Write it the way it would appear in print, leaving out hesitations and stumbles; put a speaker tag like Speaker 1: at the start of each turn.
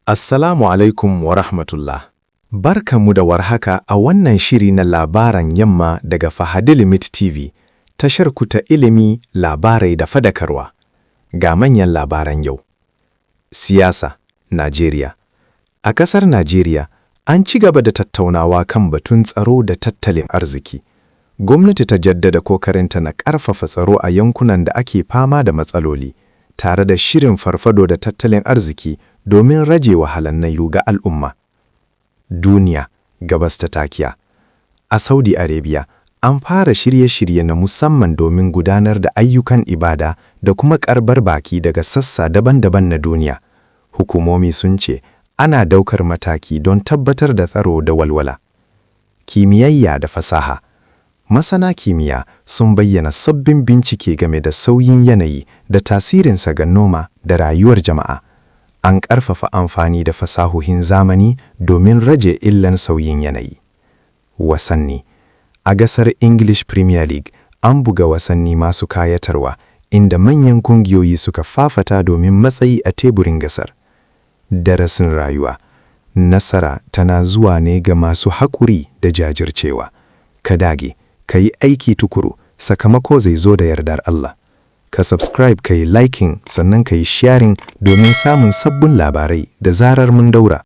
Speaker 1: Assalamu alaikum wa rahmatullah. Barkanmu da warhaka a wannan shiri na labaran yamma daga Fahadi Limit TV, tashar ku ta ilimi, labarai da fadakarwa. Ga manyan labaran yau. Siyasa, Najeriya. A ƙasar Najeriya, an ci gaba da tattaunawa kan batun tsaro da tattalin arziki. Gwamnati ta jaddada kokarinta na ƙarfafa tsaro a yankunan da ake fama da matsaloli, tare da shirin farfado da tattalin arziki domin rage wahalhalu ga al'umma. Duniya, Gabas ta Tsakiya. A Saudi Arabia, an fara shirye-shirye na musamman domin gudanar da ayyukan ibada da kuma karɓar baki daga sassa daban-daban na duniya. Hukumomi sun ce ana daukar mataki don tabbatar da tsaro da walwala. Kimiyya da fasaha. Masana kimiyya sun bayyana sabbin bincike game da sauyin yanayi da tasirinsa ga noma da rayuwar jama'a. An ƙarfafa amfani da fasahohin zamani domin rage illan sauyin yanayi. Wasanni. A gasar English Premier League, an buga wasanni masu kayatarwa, inda manyan kungiyoyi suka fafata domin matsayi a teburin gasar. Darasin rayuwa. Nasara tana zuwa ne ga masu haƙuri da jajircewa. Ka dage, ka yi aiki tukuru, sakamako zai zo da yardar Allah. Ka subscribe, ka yi liking, sannan ka yi sharing domin samun sabbin labarai da zarar mun daura.